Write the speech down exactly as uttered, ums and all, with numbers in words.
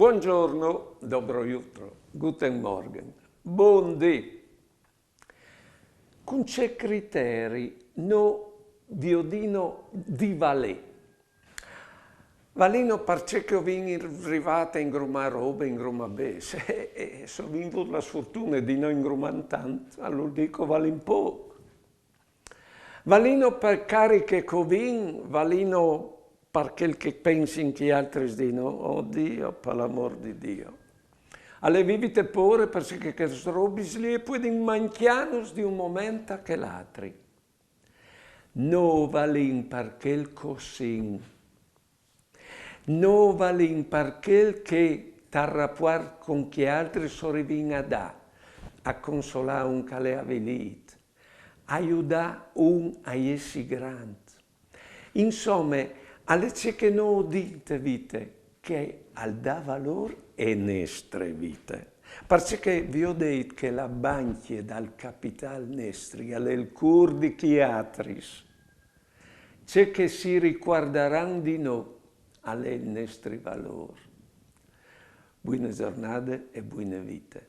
Buongiorno, dobro jutro, guten Morgen, bundì. Cun ce criteri no viodìno di valì? Valìno parcè che o vin rivà a ingrumà robe, ingrumà bêçs, e, e se o vin vût la sfortune di no ingrumâ tant, alore dîs che o valìn pôc. Valìno par cariche che o vin, valìno par chel che a pensin chei altris di nô. Oh Dio, par l'amôr di Dio. Al è vivite pôre, parcè che chês robis li a puedin mancjânus di un moment a chel altri. No valìn par chel che o sin. No valìn par chel che tal rapuart cun chei altris o rivìn a dâ, a consolâ un che al è avilît, a judâ un a jessi grant. Insome, al è ce che nô o din te vite che al dà valôr ae nestre vite. Parcè che viodêt che la bancje dal capitâl nestri al è il cûr di chei altris. Ce che si ricuardaran di nô al è il nestri valôr. Buine zornade e buine vite.